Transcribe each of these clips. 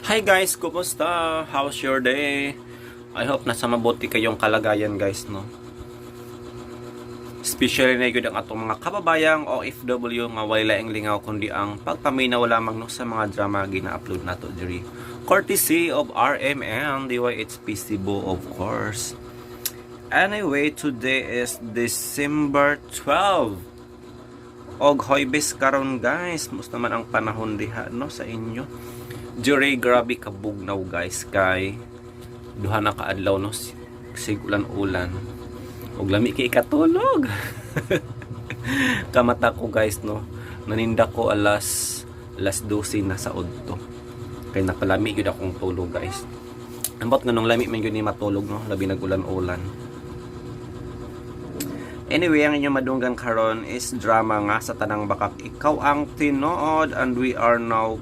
Hi guys, kumusta? How's your day? I hope nasa mabuti kayong kalagayan, guys, no? Especially na gyud ang atong mga kababayang OFW nga walay laing lingaw kundi ang pagpaminaw lamang, no, sa mga drama gina-upload nato diri. Courtesy of RMN, DYHP Cebu, of course. Anyway, today is December 12. Og Huwebes karon, guys. Musta man ang panahon diha, no, sa inyo? Diri, grabe kabugnaw, guys, kay duha na kaadlaw, no, sig ulan-ulan. Og lami kay katulog. Kamata ko, guys, no. Naninda ko alas alas 12 na sa udto. Kay napalami gyud akong tulog, guys. Ambot nga nung lami man gyud ni matulog, no, labi nag-ulan-ulan. Anyway, ang inyong madunggan karon is drama nga Sa Tanang Bakak Ikaw ang Tinuod, and we are now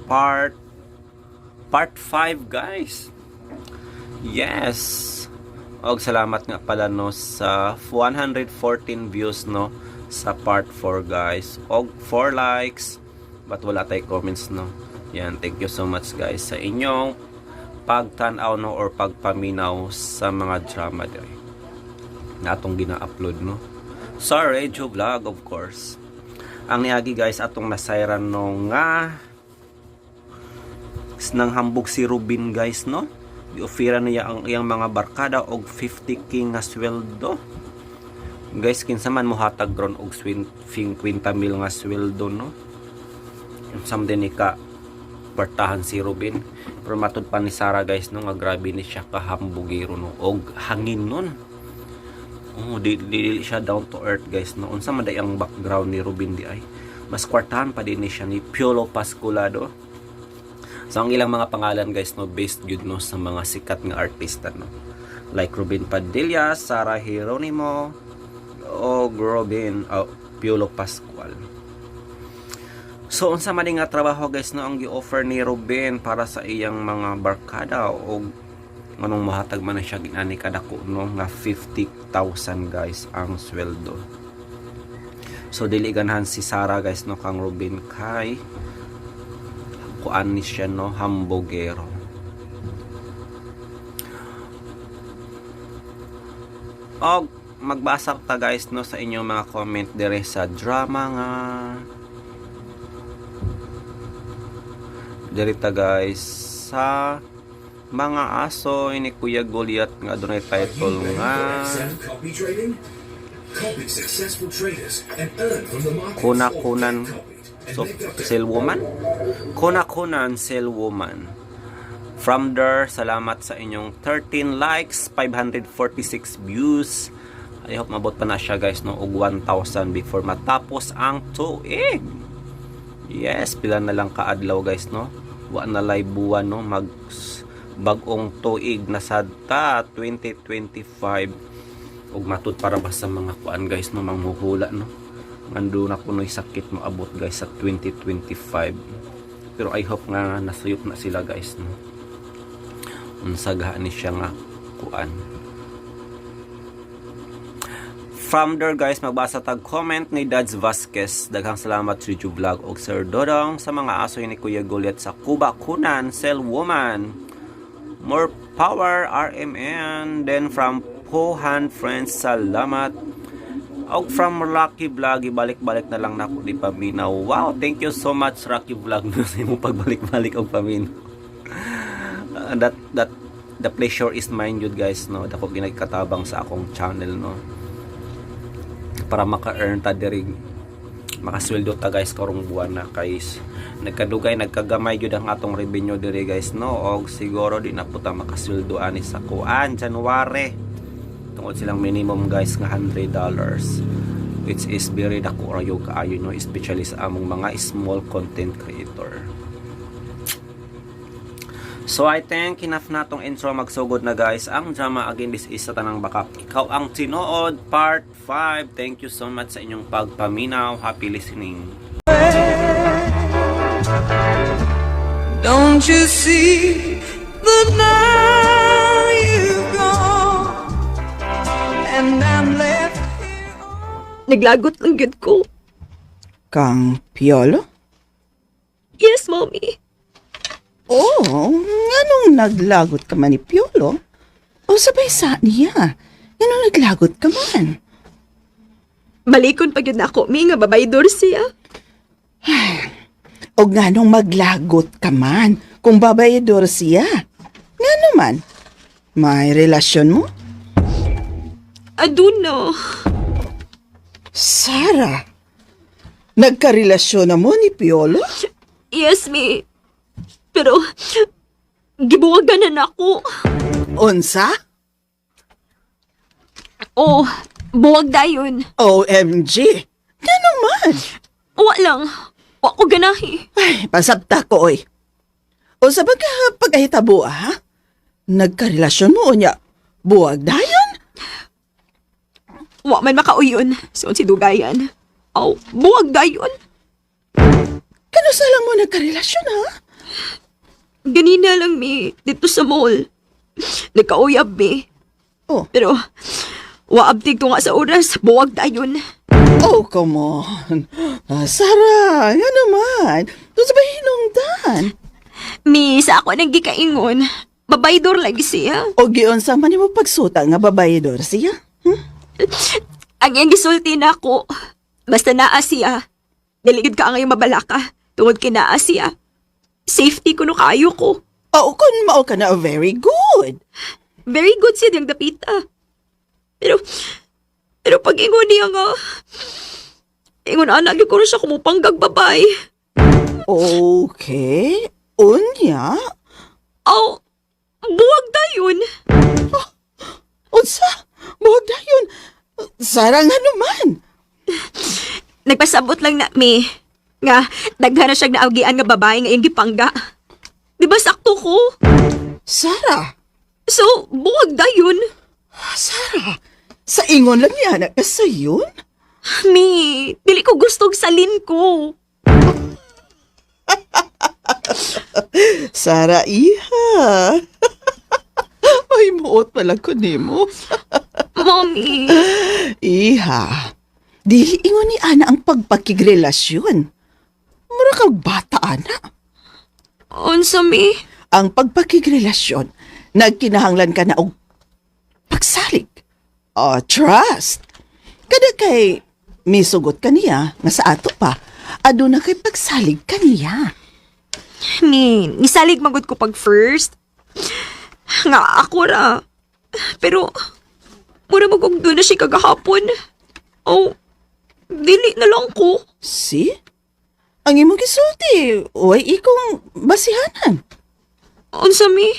part 5, guys. Yes. Og salamat nga pala, no, sa 114 views, no, sa part 4, guys. Og 4 likes but wala tay comments, no. Yan, thank you so much, guys, sa inyong pagtan-aw, no, or pagpaminaw sa mga drama diri na atong gina-upload, no. Sa Radio Vlog, of course. Ang niagi, guys, atong nasayran, no, nga nang hambog si Ruben, guys, no. Giofera niya ang iyang mga barkada og 50K nga sweldo. Guys, kinsa man mohatag ron og 50 mil nga sweldo, no? Unsa man din ni ka kwartahan si Ruben? Pero matud pa ni Sarah, guys, no, nga grabe ni siya kahambugero, no, og hangin nun. Oh, di siya down to earth, guys, no. Unsa man day ang background ni Ruben di ay? Mas kwartahan pa din ni siya ni Piolo Pasculado. So ang ilang mga pangalan, guys, no, based gyud, no, sa mga sikat nga artista, no. Like Ruben Padilla, Sarah Geronimo, o Robin, oh, Piolo Pascual. So unsa man ni nga trabaho, guys, no, ang gi-offer ni Ruben para sa iyang mga barkada og nganong mohatag man na siya ginani kadako, no, nga 50,000, guys, ang sweldo? So dili ganahan si Sarah, guys, no, kang Ruben kay kuan ni siya, no, hambogero. Og magbasa ta, guys, no, sa inyong mga comment dire sa drama nga diri ta, guys, sa Mga Aso ni Kuya Goliath nga adunay title nga Copy trading? Copy successful traders and earn from the markets. Kuna-kunan Or get copied and so make up to Sell Woman, Kuna-kunan Sell Woman. From there, salamat sa inyong 13 likes, 546 views. I hope mabot pa na siya, guys, no, og 1,000 before matapos ang tuig. Yes, pila na lang kaadlaw, guys, no. Wa na lay buwan, no, mag bagong tuig na sad ta, 2025. Ug matud para ba sa mga kuan, guys, no, manghuhula, no, ngando na kuno'y sakit moabot, guys, sa 2025. Pero I hope nga nasuyop na sila, guys, no. Unsa ni siya nga kuan? From there, guys, magbasa tag comment ni Dads Vasquez. Daghang salamat, Juju Vlog og Sir Dodong, sa Mga Aso ni Kuya Goliath sa Kuba Kunan Sell Woman. More power, RMN. Then from Pohan Friends, salamat. Og from Rocky Vlog, ibalik-balik na lang nako di paminaw. Wow, thank you so much, Rocky Vlog, no, sa imong pagbalik-balik og paminaw. That the pleasure is mine yun, guys, no. Dako ginagkatabang sa akong channel, no, para maka-earn ta diri, makasweldo ta, guys, karong buwan na kay nagkadugay nagkagamay gyud ang atong revenue diri, guys, no. Og siguro di na po ta makasweldo ani sa kuan, January, tungod silang minimum, guys, nga $100, which is very dako ra gyud kaayo, no, especially sa among mga small content creator. So I think enough na tong intro, magsugod na, guys, ang drama. Again, this is Sa Tanang Bakak Ikaw ang Tinuod Part 5. Thank you so much sa inyong pagpaminaw. Happy listening. Don't you see that now you've gone and I'm left here? Naglagot lang gyud ko. Kang Piolo? Yes, Mommy. Oh, nganong naglagot ka man ni Piolo? O sabay sa niya. Nganong naglagot ka man? Balikon pa gyud nako mi nga babaydor siya. O nganong maglagot ka man kung babayador siya? Ngano man? May relasyon mo? Aduna. Sarah, nagkarelasyon na mo ni Piolo? Yes, mi. Pero gibuwagan na nako. Unsa? Oh, buwag dayon. OMG! Ngano man? Wa lang. Wa ko ganahi. Ay, pasabta ko, oy. O sa pagka pagkahitabo, ha? Nagkarelasyon mo, unya. Buwag dayon? Wa man makauyon. So si dugayan. Aw, buwag dayon. Kano sa lang mo nagkarelasyon, ha? Ganina lang mi dito sa mall. Nagkauyab mi. Oh. Pero wa abtig ko nga sa oras, buwag dayon. Oh, come on. Ah, Sarah, nga naman. Doon sa hinungdan. Mi sa ako nang gikaingon. Babaydor lagi siya. O giyon sa man mo pagsuta nga babayador siya. Ang iyang gisulti na ako. Basta naa siya. Daligid ka ngayong mabalaka. Tungod kay naa siya. Safety kuno kaayo ko. Oh, kung mao ka na, very good. Very good siya diyang dapita. Pero, pero pag ingon niya nga, ingon ana, gyud ko rin siya kumupanggag babay. Okay. Unya? Aw, buwag dayon. Unsa? Buwag dayon. Sarah, nga naman. Nagpasabot lang na mi. Nga, daghan na siyang naawgian nga babae nga iyang gipangga. Di ba sakto ko? Sarah. So, buwag dayon. Sarah, sa ingon lang niya, anak ka sayon? Mi, dili ko gustong salin ko. Sarah, iha. May muot pala ko nimo. Mommy, Iha, dili ingon ni Ana ang pagpakigrelasyon. Mura kag bata, ana. unsa mi? Ang pagpakigrelasyon, nagkinahanglan ka na og pagsalig. O, trust. Kada kay misugot ka niya, nga sa ato pa, aduna kay pagsalig ka niya. Mi, nisalig magod ko pag first. Nga ako ra. Pero, mura magog doon na siya kagahapon. Oh, dili na lang ko. See? Ang imong gisulti, way ikong basihanan. Unsa mi?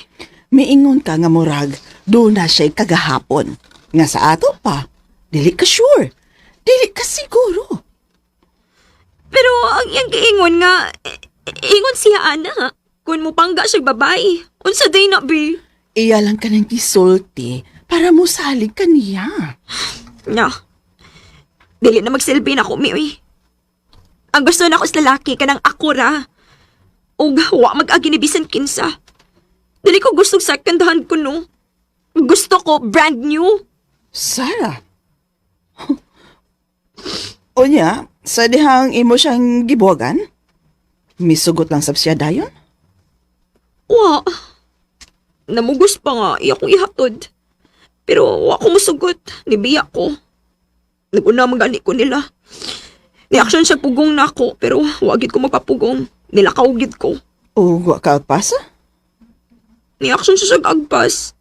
Miingon ka nga murag, doon na siya'y kagahapon. Nga sa ato pa, dili ka sure. Dili ka siguro. Pero ang iyang giingon nga, ingon siya ana. Kung mupangga siya babae. Unsa day na bi? Iya lang ka ng gisulti para musalig ka niya. Nya. Dili na magsilbi na ako, mi. Uy. Ang gusto na ako sa lalaki kanang ako ra. Ug wa mag-agi ni bisan kinsa. Dili ko gusto second hand ko no. Gusto ko brand new. Sarah. Unya, sa dihang imo siyang gibuwagan? Misugot lang sab siya dayon? Wa. Namugos pa nga, iya kong ihatod. Pero wa ko musugot. Nibiya ko. Naguna man gani ko nila. Ni-action siya pugong na ako, pero wagid ko magpapugong. Nilakaw gid ko. O wa ka pasa? Ni-action siya sa agpas.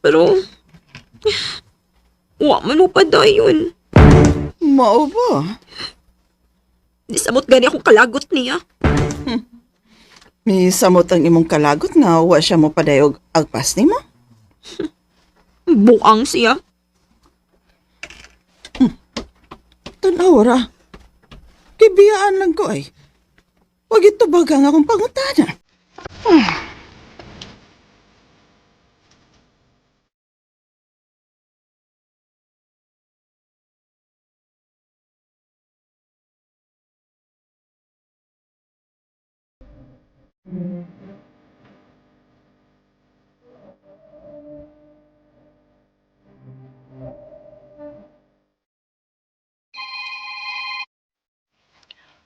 Pero, wa man mo pa dayon. Mao ba? Di samot gani akong kalagot niya. Misamot ang imong kalagot nga wa siya mo padayog agpas nimo? Buang siya. Tanaw ra. Kibiyaan lang ko ay. Wag ito bagang akong pangutana.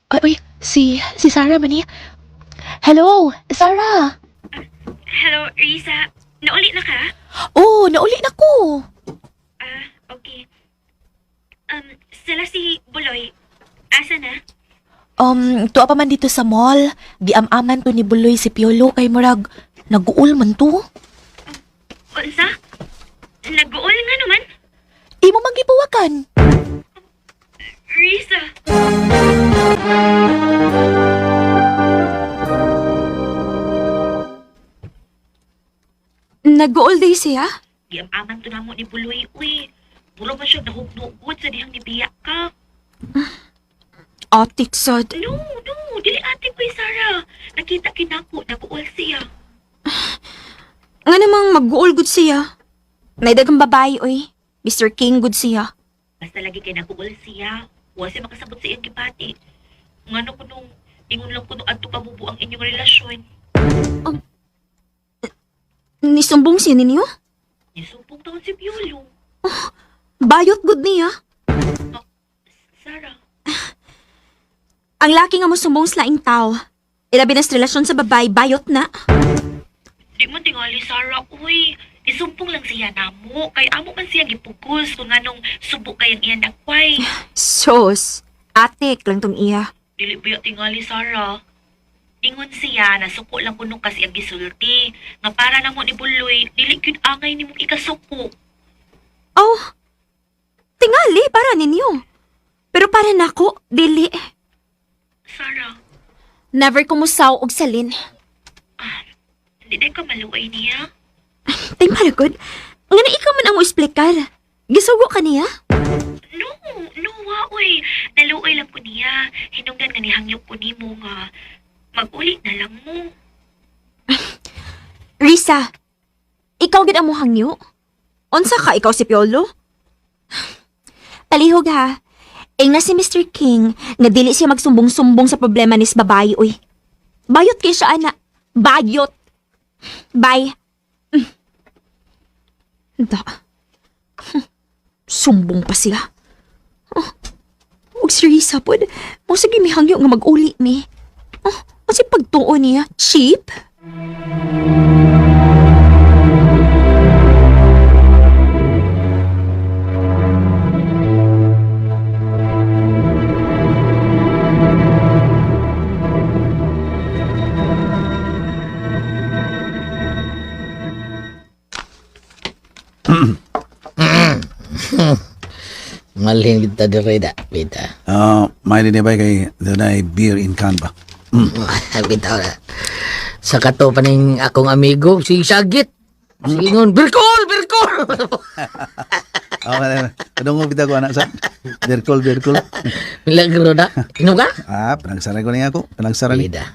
Ay, uy, si Sarah man niya. Hello, Sarah! Hello, Risa. Nauli na ka? Oh, nauli na ko. Ah, okay. Sila si Buloy. Asa na? Tuwa pa man dito sa mall. Giam-aman to ni Buloy si Piolo kay murag naguol man to. Unsa? Nag-uol nga naman. Imo man gibuwakan. Risa. Nag-all day siya? Giam-aman to namo ni Buloy, uy. Puro man siya nahugnugot sa dihang nibiyak ka. Atik sad. No, no. Dili ate ko, Sarah. Nakita kinako, nag-uol siya. Nga namang mag-uol gud siya. Naidagang babae, oy. Mr. King gud siya. Basta lagi kay nag-uol siya. Wa siya makasabot sa iyang gibati. Ngano ko nung ingon lang ko nung adto kabubo ang inyong relasyon. Nisumbong siya ninyo? Nisumpong taon si Piolo. Bayot gud niya. Sarah, Ang laki nga mo sumbong sa laing tao. Ilabi na sa relasyon sa babae, bayot na. di mo tingali Sarah, uy. Isumpong lang siya namo. Kay amo man siya gipugos kung anong subo kay ang iyang dakway. Sos, atik lang tong iya. Dili ba tingali Sarah? Ingon siya, nasuko lang kuno kasi ang gisulti. Nga para namo ni Buloy, dili gyud angay nimong ikasuko. Oh, tingali para ninyo. Pero para nako, dili. Sarah, Never kumusaw og salin. hindi day ka maluway niya. Tay malagod, nga na ikaw man ang moesplikar. Gisugo ka niya? No, no, wa, uy. Naluoy lang ko niya. Hinungdan nga nihangyok ko nimo nga mag-uli na lang mo. Risa, ikaw gid ang mohangyo? Unsa ka ikaw si Piolo? Palihog ha. Ing na si Mr. King nga dili siya magsumbong-sumbong sa problema nis babae uy. Bayot kay siya ana. Bayot. Bye. Da. Sumbong pa sila. Oh, ug si Risa pod. Mo sige mihangyo nga mag-uli mi. Oh, unsa pagtuo niya? Cheap? Malhin kita dire da, bita. Ah, may din ba kay dunay beer in can ba? Bitaw na. Sa kato pa ning akong amigo, si Sagit. Sige ngon, Birkol, Birkol. Ah, kadungog kita ko anak sa. Birkol, birkol. Milagro na. Inom ka? Ah, pinagsara ko niya ako. Pinagsara ni. Bida.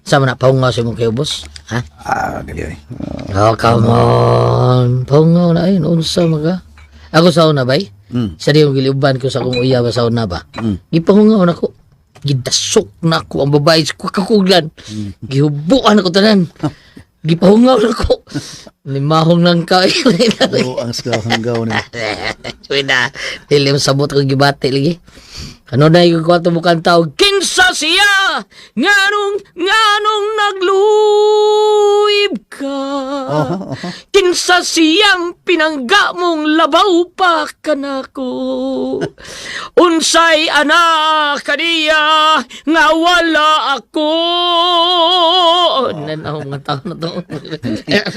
Sa man na paungaw sa imong kay boss? Ha? Ah, gali ay. Oh, come on. Paungaw na ayun. Unsa maga? Ako sa una, bay? Sa di yung giliuban ko sa akong uya ba sa una ba? Gipahungaw na ko. Gidasok na ko ang babae sa kakuglan. Gihubuan ako tanan. Gipahungaw na ko. Limahong lang ka. Oh, ang sa hanggaw ni. Wina, dili mo sabot ko gibati lagi. Ano na yung kwarto mo kanta og kinsa siya nganong nganong nagluib ka. Kinsa siyang pinangga mong labaw pa kanako. Unsay anak kaniya nga wala ako. Nanaw mga tao na to.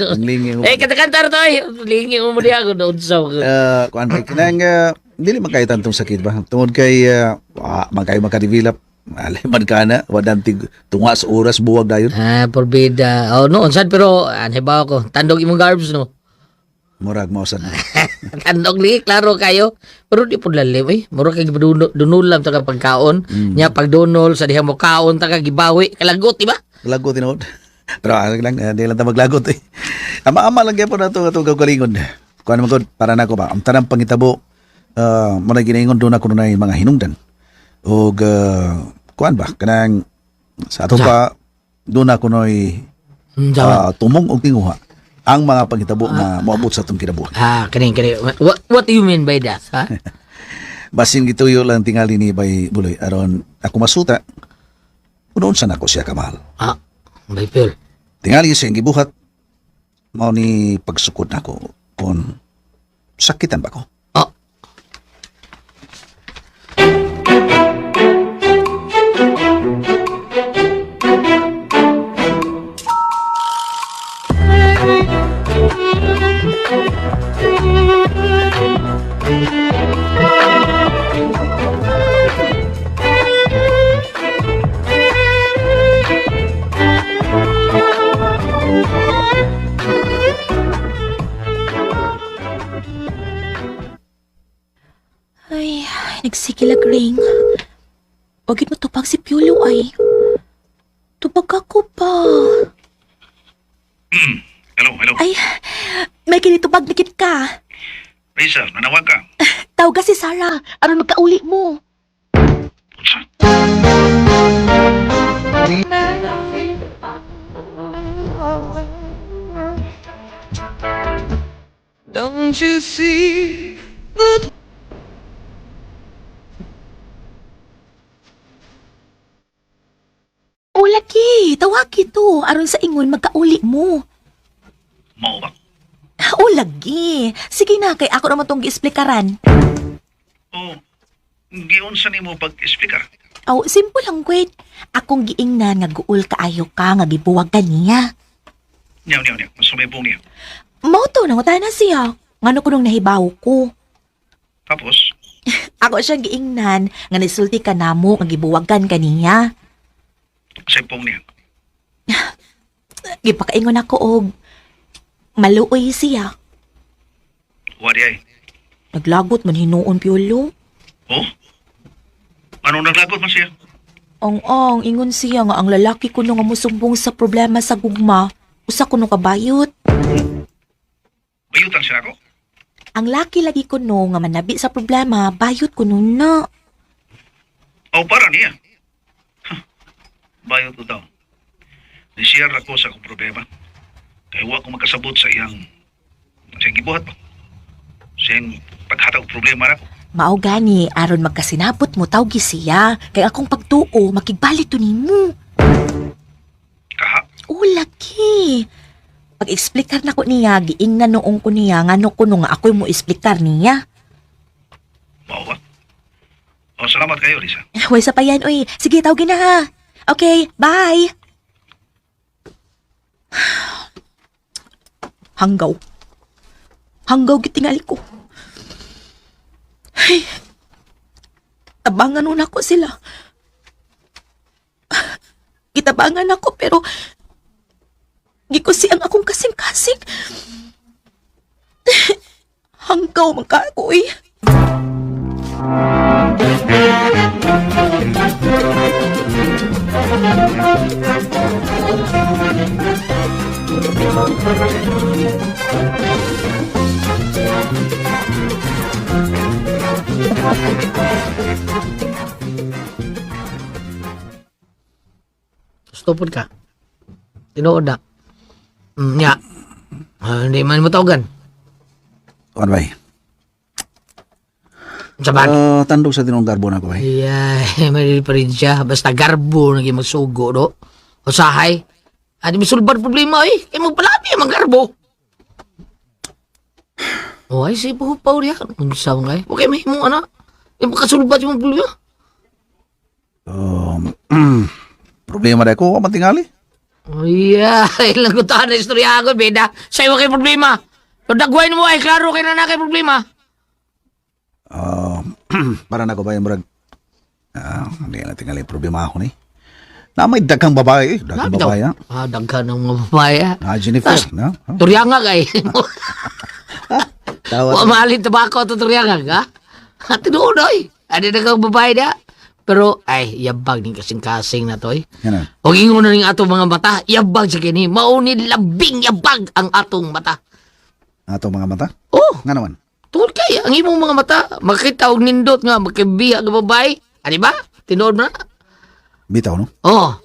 Ang lingi mo. Eh, kanta-kanta na to eh. Lingi mo mo niya ako doon sa... Eh, kuan ba kanang dili man kayo tantong sakit ba? Tungod kay wa man kayo makadevelop. Alay man ka na, wa dantig tunga sa oras buwag dayon. Ah, porbida. Oh, no, sad pero anhe ba ako? Tandog imong garbs no. Murag mao sad. Tandog li, klaro kayo. Pero di pud lalim eh. Murag kay dunulam ta ka pagkaon. Nya pagdunol sa diha mo kaon ta ka gibawi, kalagot di ba? Lagot tinuod. Pero ano lang, di lang ta maglagot eh. Ama-ama lang gyapon nato atong kaugalingon. Kuan man gud para nako ba ang tanang pangitabo mo na ginaingon doon ako nunay mga hinungdan. Og kuan ba kanang sa ato pa doon ako noy tumong og tinguha ang mga pangitabo nga moabot sa atong kinabuhi. Ah, kaning kani. What do you mean by that? Ha? Basin gituyo lang tingali ni Bay Buloy aron ako masuta. Unoon sa nako siya kamahal. Ah, bay Phil. Tingali siya ang gibuhat Mao ni pagsukod nako kung sakitan ba ko. Oh. Ay, nagsikilag ring. Wagit mo tupag si Piolo ay. Tupag ako pa. Hello, hello. Ay, may kinitupag na kit ka. Risa, nanawag ka. Tawag si Sarah. Aron magkauli mo. Unsa? Don't you see the O laki, tawag kito. Aron sa ingon magkauli mo. Mao ba? O lagi. Sige na, kay ako naman tong giesplikaran. O, giunsa nimo pag-explicar? Aw, simple lang, kwet. Akong giingnan nga guol kaayo ka nga gibuwag ka niya. Nyaw, nyaw, nyaw. Mas sumibong niya. Mao to, nangutana siya. Ngano ko nung nahibaw ko. Tapos, Ako siyang giingnan nga nisulti ka namo nga gibuwagan ka niya. sipong niya. Gipakaingon ako og maluoy siya. Wadi ay. Naglagot man hinuon Piolo. Oh? Anong naglagot man siya? Ang ingon siya nga ang lalaki kuno nga mosumbong sa problema sa gugma, usa kuno kabayot. Bayutan siya ako? Ang laki lagi kuno nga manabi sa problema, bayot kuno na. O, para niya. Huh. Bayot ko daw. Nishare ako sa akong problema. Kaya wa ko makasabot sa iyang gibuhat ba? Sa iyang paghatag og problema nako. Mao gani aron magkasinabot mo tawgi siya kay akong pagtuo makigbalit to nimo. Kaha, O laki. Pag-eksplikar nako niya, giingnan noong ko niya ngano kuno nga ako'y mo eksplikar niya. mao ba? O, salamat kayo, Lisa. Way sa payan, oy. Sige, tawagin na ha. Okay, bye. Hanggaw. Hanggaw gitingali ko. Ay. Tabangan nun ako sila. Gitabangan ako pero gikusi ang akong kasing-kasing. Hanggaw man ka ako eh. Gusto pod ka. Tinuod na. Nya. Ah, hindi man mo tawagan. Kuan bay. Sa ba? Ah, tandog sa tinong garbo nako bay. Yeah, may pa rin siya. Basta garbo naging magsugo, do. Usahay. Adi misulbar problema eh. Kaya magpalabi ang garbo. Oh, ay, sige po, Paul, ya. Unsa mo kay? Okay, may mong anak. Yung makasulbat yung problema. Problema dai ko wa man tingali. Oh, yeah. Ilang gutahan na istorya ako, beda. Sa iyo kay problema. Pero dagwain mo ay klaro kay na na kay problema. Para nako bay murag hindi na tingali problema ako ni. Na may daghang babae, eh. Daghang Grabe daw. babae ha. Ah, daghan ng mga babae. Ah. Ah, Jennifer, no? Huh? Turyanga kay. Tawa. Wa mahalin tabako to turyanga ka. Ha, tinuod oy. Adi na kang babae na. Pero ay yabag ning kasing-kasing na to oy. Yan na. Og ingon na ning atong mga mata, yabag sa kini. Mao ni labing yabag ang atong mata. Ato mga mata. Oh, Nga naman. tungod kay ang imong mga mata makita og nindot nga makibiya nga babae. Ani ba? Tinuod na. Bitaw no. Oh.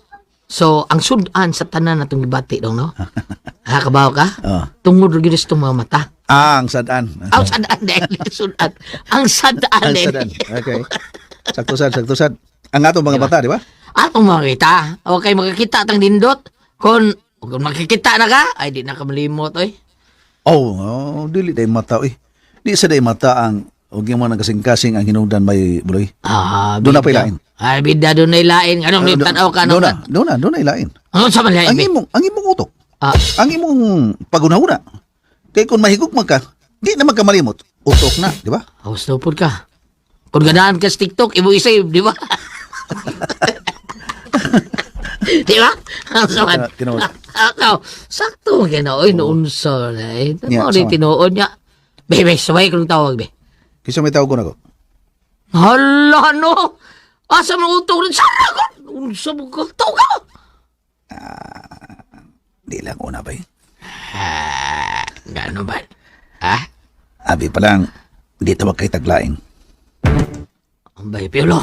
So, ang sudan sa tanan natong gibati dong, no? Ha, kabaw ka? Ah. Tungod ra gyud sa itong mga mata. Ah, ang sadaan. Ang sadaan dahil sudan. Ang sadaan Ang dahil. sadaan. Okay. Sakto sad, sakto sad. Ang ato mga mata, di ba? Atong makita. Okay, makikita tang nindot. Kung makikita na ka, ay di na ka malimot, oy. Oh, oh dili day mata eh. Di sa day mata ang og yung mga kasing-kasing ang hinungdan may buloy. Ah, Doon na bida. pa'y lain. Ay, bida doon na ilain. Anong Ah, tanaw ka? Doon na, doon na, doon na ilain. Ano sa man lain? Ang be? imong utok. Ah. Ang imong pagunahuna. Kay kung mahigugma ka, di na magkamalimot. Utok na, di ba? House na pod ka. Kung ganahan ka sa TikTok, imo i-save, di ba? Di ba? Ang saman. Tinuod. Akaw, sakto kina oy noon sa na eh. Yeah, Mo ni sama. tinuod niya. Be, be, suway ko ng tawag, be. Kisa may tawag ko na ko. Hala, no! Asa man utong rin? Sara ko! Unsa mo ka? Tawag ka! Di lang una ba eh. Ah, gano ba? Ha? Abi pa lang, di tawag kay taglaing. Ang bay, Piolo.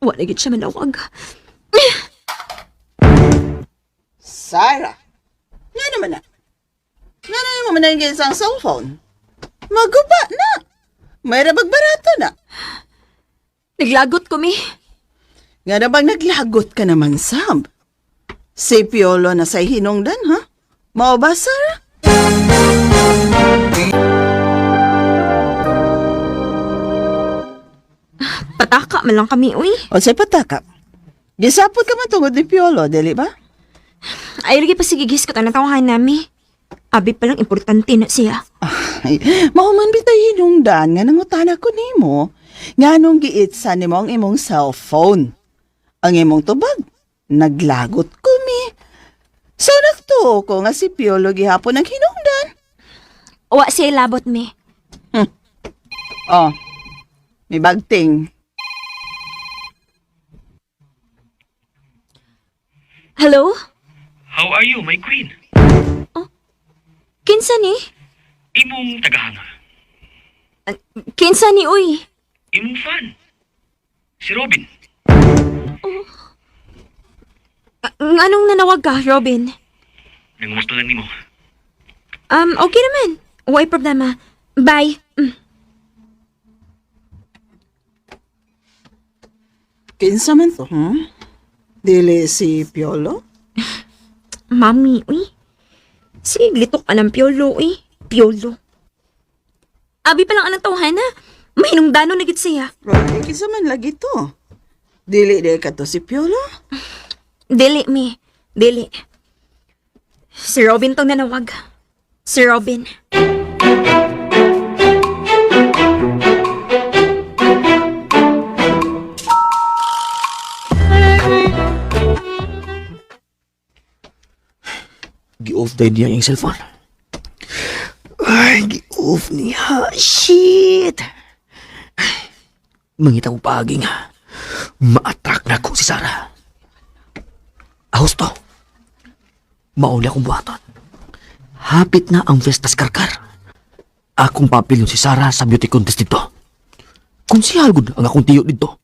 Wala gid siya manawag. Sarah, nga naman na. Nga naman mo man ang isang cellphone. Maguba na. May rabag barato na. Naglagot ko mi. Nga na bang naglagot ka naman, Sam? Si Piolo na sa hinungdan, ha? Mao ba, Sarah? Pataka man lang kami, uy. O say pataka. Gisapot ka man tungod ni Piolo, dili ba? Ay, lagi pa sige gis ko tanatawahan nami. Abi pa lang importante na siya. Ay, mahuman bitay hinungdan nga nangutana ko nimo. Nga nung giitsa nimo ang imong cellphone. Ang imong tubag, naglagot ko mi. So nagtuo ko nga si Piolo gihapon ang hinungdan. Wa siya ilabot mi. Oh, may bagting. Hello? How are you, my queen? Kinsa ni? Imong tagahanga. Kinsa ni, uy? Imong fan. Si Robin. Nganong nanawag ka, Robin? Nangumusta lang nimo. Okay naman. Way problema. Bye. Kinsa man to, Dili si Piolo? Mami, uy. Sige, litok ka ng Piolo, uy. Piolo. Abi pa lang anang tawhan na. Mahinungdano na gid siya. Right, kinsa man lagi to. Dili di ka to si Piolo? Dili, mi. Dili. Si Robin tong nanawag. Si Robin. Gi-off dahil niya yung cellphone. Ay, gi-off niya. Shit! Mangita ko paaging. Ma-attract na ko si Sarah. Ahos to. Mauli akong buhaton. Hapit na ang Vestas Karkar. Akong papilyon si Sarah sa beauty contest dito. Kung siya gud ang akong tiyo dito.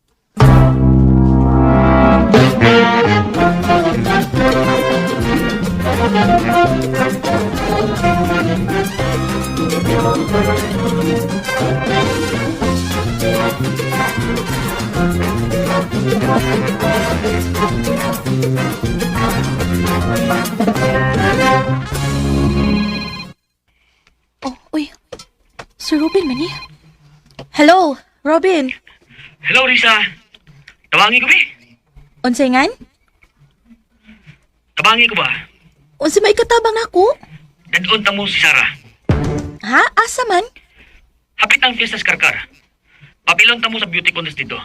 Oh, uy. Si Robin man eh. Hello, Robin. Hello, Risa. Tabangi ko, be. Unsay ngan? Tabangi ko ba? Unsa may katabang nako? Dadon ta mo si Sarah. Ha? Asa man? Hapit ang Fiestas Karkar. Papilon ta mo sa beauty contest dito.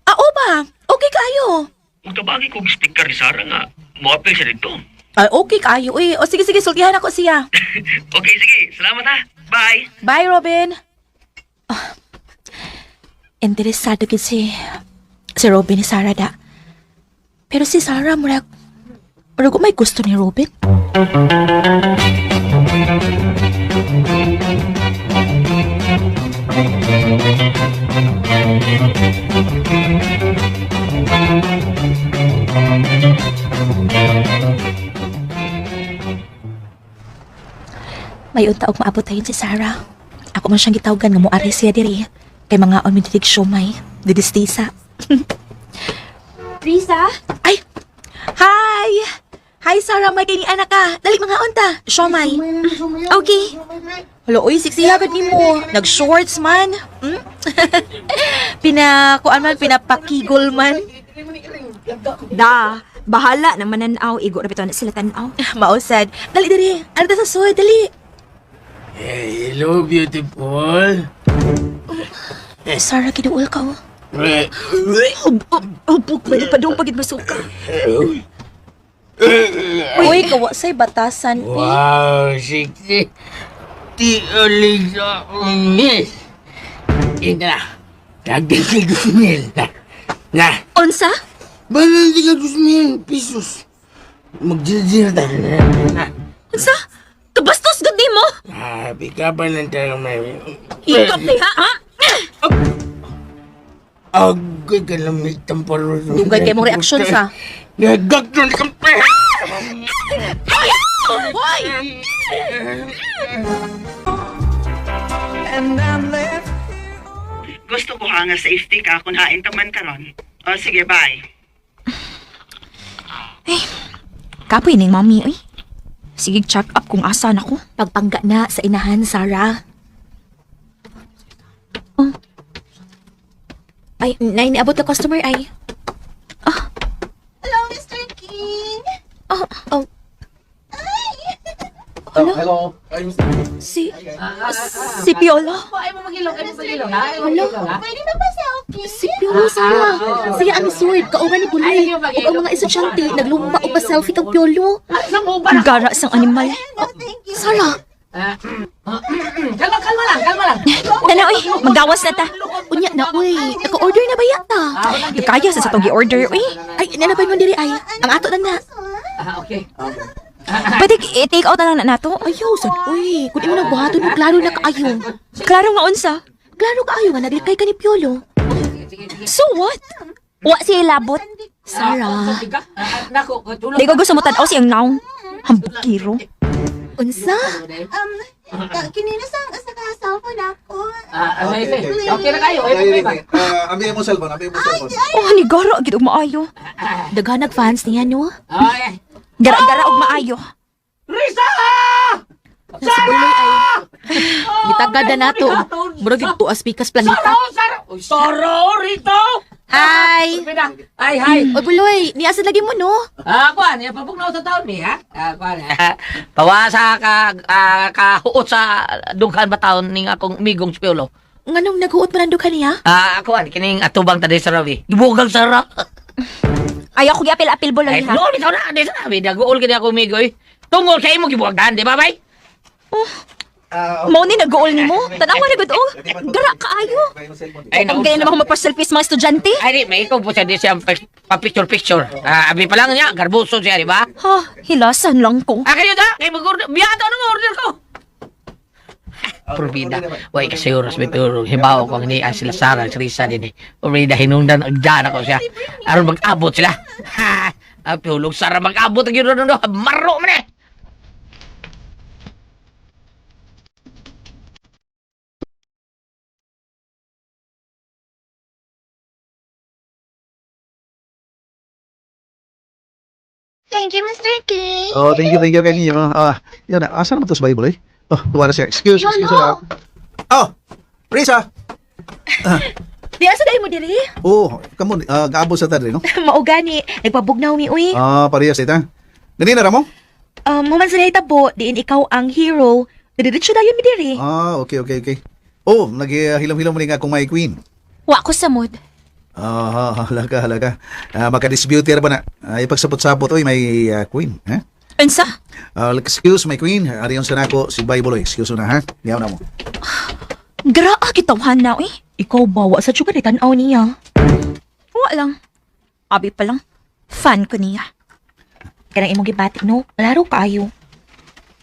Ah, o ba? Okay kaayo. Ug tabangi ko og sticker ni Sarah nga moapil siya dito. Ay, okay kaayo. Uy, o sige sige, sultihan ako siya. Okay, sige. Salamat ha. Bye. Bye, Robin. Ah, interesado gid si Robin ni Sarah da. Pero si Sarah murag may gusto ni Robin. May unta og maabot tayo si Sarah. Ako man siyang gitawgan nga moari siya diri. Kay mga on mi didig siomay, didistisa. Risa? Ay! Hi! Hi Sarah, may kay ni anak ka. Dali mga unta, siomay. Okay. Hala, oy, sexy agad nimo. Nag-shorts man. Hmm? Pina, kuan man, pinapakigol man. Da, bahala na mananaw. Igo ra bitaw na sila tanaw. Mausad. Dali, dali. Ano ta sa sud? Dali. Hey, hello, beautiful. Sarah, kiduol ka, oh. Hubog, oh, pa dong pagid masuka. Uy, kawasay batasan. Eh. Wow, sexy. Ti ulit sa umis. Ina, dagdag mil. Na, na. Unsa? Balang di ka mil pesos. Magjijil ta. Na. Unsa? Kabastos gud nimo. Happy ka pa ng tayo may. Hikap ni ha? Ha? Agay ka lamig tamparo. Dugay kay mong reaksyon sa. Nagagnon kang pe. Hoy! Gusto ko ha nga safety ka kung hain ka man karon. O sige, bye. Kapoy ning mami oy. Sige, check up kung asa na ko. Pagpangga na sa inahan, Sarah. Oh. Ay, nay, niabot na customer ay. Ah. Hello, Mr. King! Oh, oh. Oh, hello. Si... Si Piolo. Hala. Pwede ba pa selfie? Si Piolo, Sarah. Siya ang sword. Kauban ni Buloy. Ug ang mga estudyante, naglumba og pa-selfie kang Piolo. Gara sang animal. No, thank you. Sarah, Kalma, kalma lang, kalma lang. Tana oy, magawas na ta. unya na, uy. Naka-order na ba yata? Kaya sa satong gi-order oy. Ay, nanabay mo diri ay. Ang ato na na. Ah, okay. Pwede i-take out na lang na nato. Ayaw, sad, uy. Kung imo nang buhaton mo, klaro na kaayo. Klaro nga unsa. Klaro kaayo nga naglikay ka ni Piolo. So what? Wa siya labot. Sarah, Nako, tulong. Di ko gusto mo tan-aw siyang naong. Hambukiro. unsa? Kinina sa sa ka cellphone ako. Ah, okay, okay na kayo. Ay, problema. Ambil mo cellphone, ambil mo cellphone. Oh, ni gara gid og maayo. Daghanag fans niya, no? Okay. Gara-gara og maayo. Risa! Si Buloy ay... Gitagada na to. Murag yung tuas pikas planeta. Saro, Saro! Uy, Saro, Rito! Hi! Ay, hi! Oy, Buloy, niasa lagi mo, no? Ah, kuan, eh, pabugnaw sa taon mi, ha? Ah, kuan. Pawasa ka kahuot sa dughan ba taon ning akong migong si Piolo. Nganong naghuot man ang dughan niya? Ah, kuan, kining atubang ta sa rabi. Gibugang sara. Ayaw ko giapil-apil buloy Ay, ha. no, ikaw na, di sa rabi. Naguol kini ako migoy. Tungol kay imo gibugagan, di ba, bay? Mao ni nag-goal nimo. Tan-awa na gud oh. Gara kaayo. Ay, Ang ganyan naman magpa-selfie sa mga estudyante. Ay, di, may ikaw po siya, di siya pa-picture-picture. Ah, abi pa lang niya, garbuso siya, di ba? Ha, hilasan lang ko. Ah, kayo da, kay mag-order. Biyata na order ko. Provida. Way kasi oras may pero hibaw ko ang niya sila Sara, si Risa din eh. Provida hinungdan agdan ako siya. Aron mag-abot sila. Ha! Ang pihulog Sara mag-abot ang yun no, maro man eh. Thank you, Mr. King. Oh, thank you kay ninyo. Ah, yun na. Asa naman to sa Bible eh? Oh, tuwa na siya. Excuse, excuse na. Oh, Risa. Di asa dahil mo diri? Oh, come on. Gaabot sa tadri, no? Mao gani, nagpabugnaw mi uy. Ah, parehas ita. Ganina ra mo? Human sa nahitabo, diin ikaw ang hero. Didiretso dayon mi diri. Ah, okay, okay, okay. Oh, naghihilom-hilom mo nga akong my queen. Wa ko samod. Ah, halaga, halaga. Ah, maka-dispute ba na? Ah, ipagsapot-sapot, oy, may queen, ha? Unsa? Ah, excuse my queen. Ariyon sa nako si Bible, oy. Excuse na, ha? Niyaw na mo. Gara gitawhan na oy. Ikaw ba wa sa tsuga ni tan-aw niya? Wa lang. Abi pa lang. Fan ko niya. Kanang imong gibati no, klaro kaayo.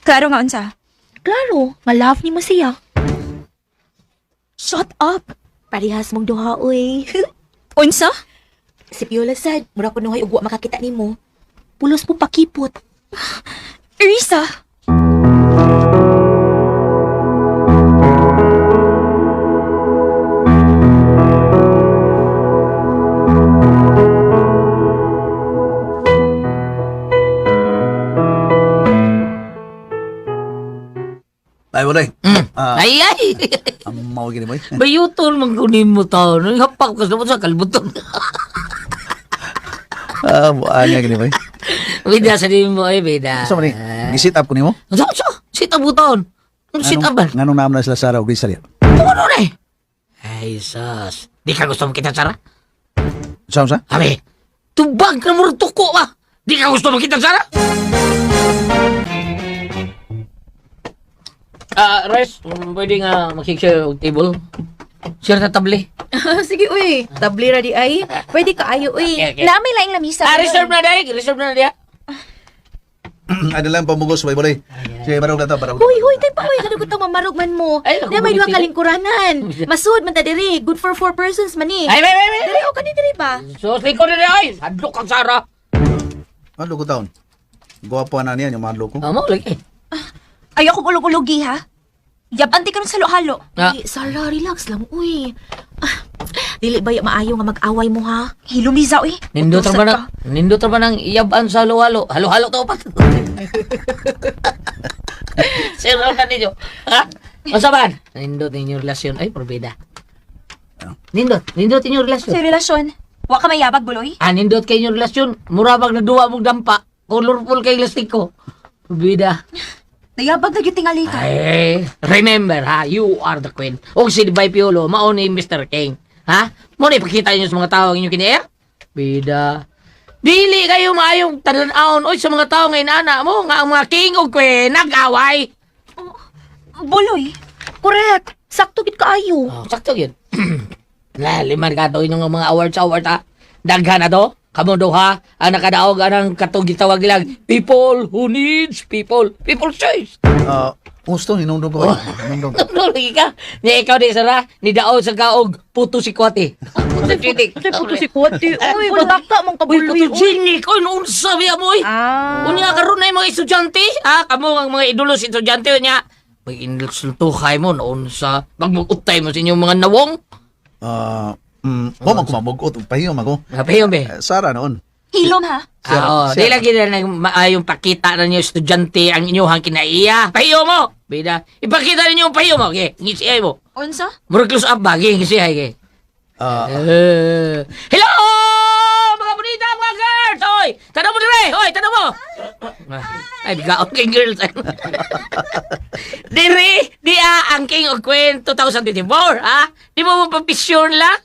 Klaro nga unsa. Klaro, nga love nimo siya. Shut up. Parehas mong duha oy. Unsa? Si Piola sad, mura kunuhay og wa makakita nimo. Pulos po pakipot. Risa. Ay ay. Amaw gini boy. Bayuton man kunin mo taon. Hapak ka sa kalbuton. Ah, buan nga gini boy. Bida sa nimo ay bida. Sa man ni? Gisit up ko nimo? Sa sa sit up taon. Ang sit up ba? Nganong naam na sila Sarah og Lisa diya? Ano na eh? Ay sus. Di ka gusto makita Sara? Sa sa? Abi, tubag ka mo tuko ba? Di ka gusto makita Sara? Ah, Res, pwede nga makikishare og table. Share na table. Sige, uy. Tabli ra di ay. Pwede ka ayo, uy. Okay, okay. Nami laing lamisa. Ah, reserve na dai, reserve na diya. Ano lang pamugos boy boy. Sige, barog na to, barog. Huy, huy, tay pa, uy. Kano ko mamarog man mo. Ay, Di may duha naku, kalingkuranan. Masud man ta diri. Good for four persons man ni. Ay, ay, ay, ay. Diri, o kani diri ba? So, liko na ay. Hadlok kang Sara. Ano ko taon? Gwapo na niya yung mga loko. Amo lagi. Ayaw kong ulog-ulogi, ha? Yab, anti ka nun sa halo. Ah. Uy, Sarah, relax lang, uy. Ah, dili ba maayo nga mag-away mo, ha? Hilumiza, uy. Nindot ra ba na? Nindot ra ba nang iyaban sa halo-halo? Halo-halo to pa. Sir, ka ninyo. Ha? Unsa man? Nindot ninyo relasyon ay probeda. Nindot, nindot inyo relasyon. Sa relasyon, wa ka mayabag, buloy? Ah, nindot kay inyong relasyon. Mura bag naduwa mong dampa. Colorful kay lastiko. Probeda. Nayabag na gyud tingali ka. Ay, remember ha, you are the queen. Og si Bay Piolo, mao ni Mr. King. Ha? Mo ni ipakita ninyo sa mga tao ang inyong kinier? Bida. Dili kayo maayong talan-aon oy sa mga tao ngayon ana mo nga ang mga king ug queen nag-away. Buloy. Correct. Sakto gid kaayo. Oh, sakto yun. La, liman ka to inyong mga awards awards ha. Daghan na to. Kamo duha ang nakadaog anang katong gitawag ilang people who needs people. People's choice. Ah, gusto hinungdong ko. Hinungdong. Ano lagi ka? Ni ikaw di sara, ni daog sa kaog, puto si Kwati. Puto si Puto si Kwati. Uy, bataka mong Uy, kabuloy. puto sinik. Uy, noon sabi mo, uy. Ah. Unya, karon na yung mga estudyante. Ha, kamo ang mga idolo sa estudyante. Unya, may insultuhay mo noon sa magmugutay mo sa inyong mga nawong. Ah, mo man kumamugot pahiyo man ko. Pahiyo be. Eh, Sarah noon. Hilom, ha? Ah, oh, di lagi na nang maayong pakita na ninyo estudyante ang inyong kinaiya. Pahiyo mo! Bida, ipakita ninyo ang pahiyo mo. Okay, ngisiay mo. Unsa? Murag close up ba? Okay, ngisiay. Okay. Ah, Hello! Mga bonita, mga girls! Hoy! Tanaw mo dire! Hoy, tanaw mo! Ay, bigaon kay girls. Dire, di ah, ang King of Queen 2024, ha? Di mo mapapisyon lang?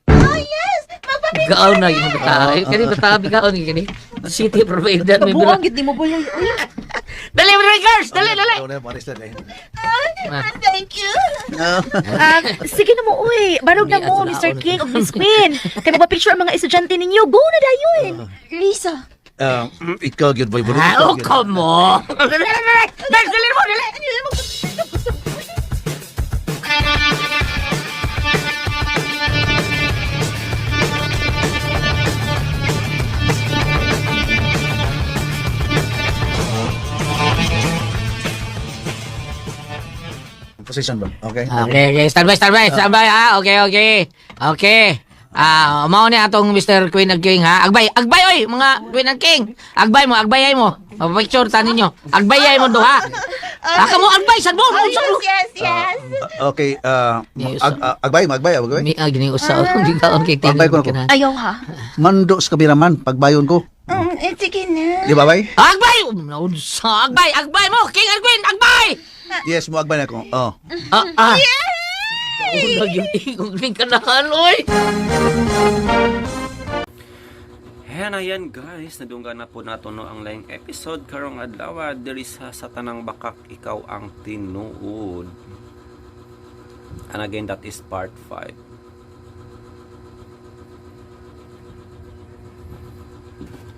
Oh, yes! Magpapicture Bigaon na yung bata. Ay, kani bata, bigaon yung kani. City provider. May Kabuang gid nimo buloy. Uy. Dali, dali, girls! Dali, dali! Ano na, pares na dali. Thank you! Ah, sige na mo, uy. Barog na mo, Mr. King ug Miss Queen. Kay magpa-picture ang mga estudyante ninyo. Go na dayon. Lisa. Ah, ikaw gyud boy, bro. Ah, oh, come on! Dali, dali, dali! Dali, dali mo, dali! Position bro. Okay. Okay, okay. Stand by, stand by, stand by, ha? Okay, okay. Okay. Ah, mao ni atong Mr. Queen and King ha. Agbay, agbay oy, mga Queen and King. Agbay mo, agbay ay mo. Mapapicture ta ninyo. Agbay ay mo duha. Ah, kamo agbay sad mo. Oh, Unsa mo? yes, yes, yes! Okay, ah, agbay, agbay, agbay. Mi ah, gini usa gigaon kay Agbay ko na ko. Ayaw, ha? Mando sa kameraman pagbayon ko. Eh, sige na. Di ba bay? Agbay! Unsa agbay, agbay mo, King and Queen, agbay! Yes, mo agbay na ko. Oh. Ah, ah. Yay! Una gyud igong ni kanahan oy. Ayan, ayan guys, nadunggan na po nato no ang laing episode karong adlaw diri sa Tanang Bakak ikaw ang tinuod. And again, that is part 5.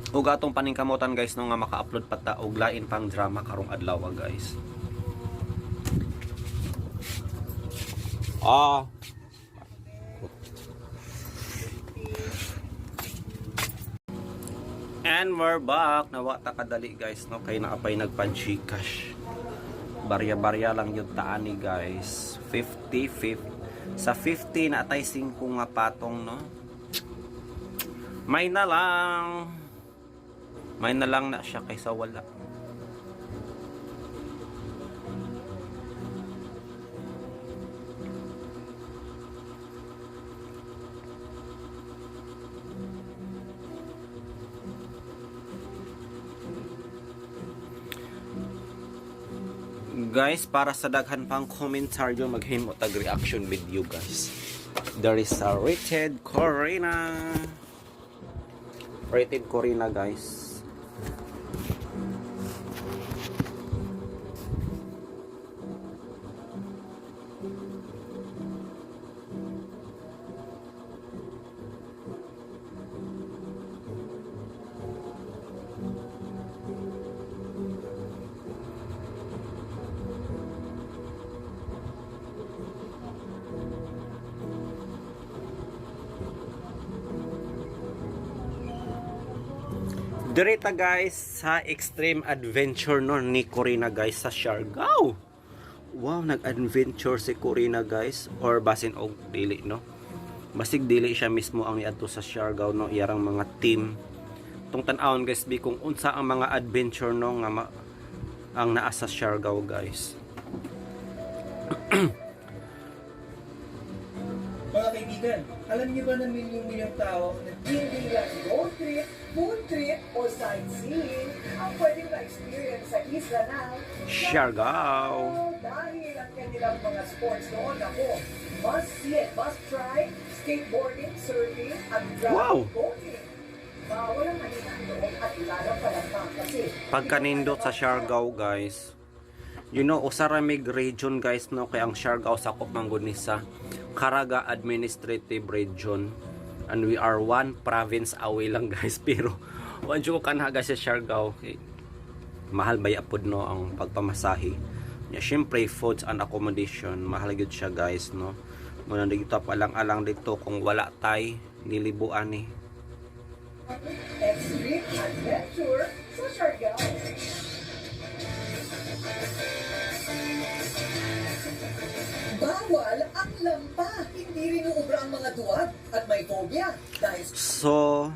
Ug atong paningkamotan guys no nga maka-upload pa ta og lain pang drama karong adlaw guys. Ah. And we're back. Nawa ta kadali guys no kay naapay nagpan-Gcash. Barya-barya lang yung taani guys. 50 50. Sa 50 na atay 5 nga patong no. May na lang. May na lang na siya kaysa wala. Guys, para sa daghan pang komentaryo, maghimo tag reaction video, guys. There is a Rated Corina. Rated Corina, guys. Direta, guys, sa extreme adventure no ni Corina, guys, sa Siargao. Wow, nag-adventure si Corina, guys, or basin og dili, no. Basig dili siya mismo ang iadto sa Siargao, no, iyarang mga team. Tong tan-awon, guys, bi kung unsa ang mga adventure no nga ang naa sa Siargao, guys. Mga kaibigan, alam niyo ba na milyong-milyong tao na hindi lang road trip, food trip, o sightseeing ang pwedeng ma-experience sa isla ng Siargao. Dahil ang kanilang mga sports noon ako, must see and must try, skateboarding, surfing, at dragon boating. Bawal ang mahina ang loob at lalo palagpang kasi Pagkanindot sa Siargao, guys. Usa ra mig region, guys, no, kay ang Siargao sakop man gud ni sa Caraga Administrative Region and we are one province away lang, guys, pero wa jud ko kanha, guys, sa Siargao. Okay. Mahal ba pod no ang pagpamasahe. Ya, syempre foods and accommodation mahal gyud siya, guys, no. Muna dito alang-alang dito kung wala tay nilibuan ni. Extreme Adventure sa Siargao. Bawal ang lampa. Hindi rin uubra ang mga duwag at may phobia dahil So,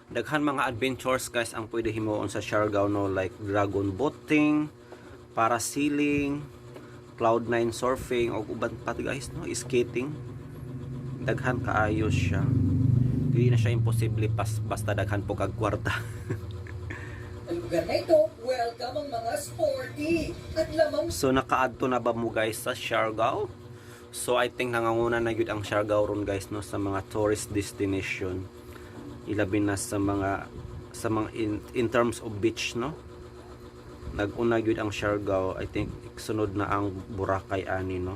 daghan mga adventures, guys, ang pwede himuon sa Siargao, no, like dragon boating, parasailing, cloud9 surfing o uban pa, guys, no, skating. Daghan kaayo siya. Dili na siya imposible pas basta daghan po kag kwarta. Ang lugar na ito, welcome ang mga sporty at lamang So nakaadto na ba mo, guys, sa Siargao? So I think nanganguna na gyud ang Siargao ron, guys, no, sa mga tourist destination. Ilabi na sa mga in terms of beach, no. Naguna gyud ang Siargao. I think sunod na ang Boracay ani, no,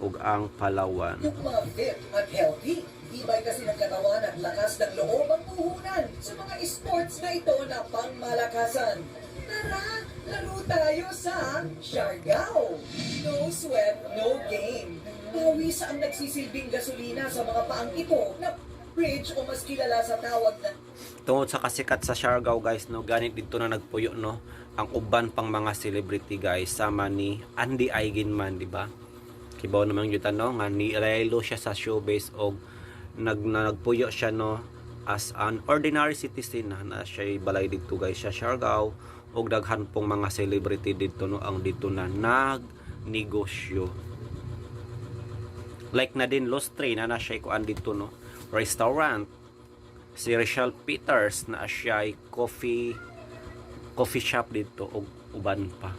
ug ang Palawan. yung mga fit at healthy. Tibay kasi ng katawan at lakas ng loob ang puhunan sa mga sports na ito na pangmalakasan. Tara, laro tayo sa Siargao! No sweat, no gain. Pawis ang nagsisilbing gasolina sa mga paang ito na bridge o mas kilala sa tawag na Tungod sa kasikat sa Siargao, guys, no, ganit dito na nagpuyo, no, ang uban pang mga celebrity, guys, sama ni Andy Eigenman, di ba? Kibaw naman yun no nga nilaylo siya sa showbiz og nagpuyo siya, no, as an ordinary citizen na, na siya balay dito, guys, sa Siargao, og daghan pong mga celebrity dito, no, ang dito na nagnegosyo. Like na din Lustre na siya kuan dito, no, restaurant. Si Rachel Peters na siya coffee coffee shop dito ug uban pa.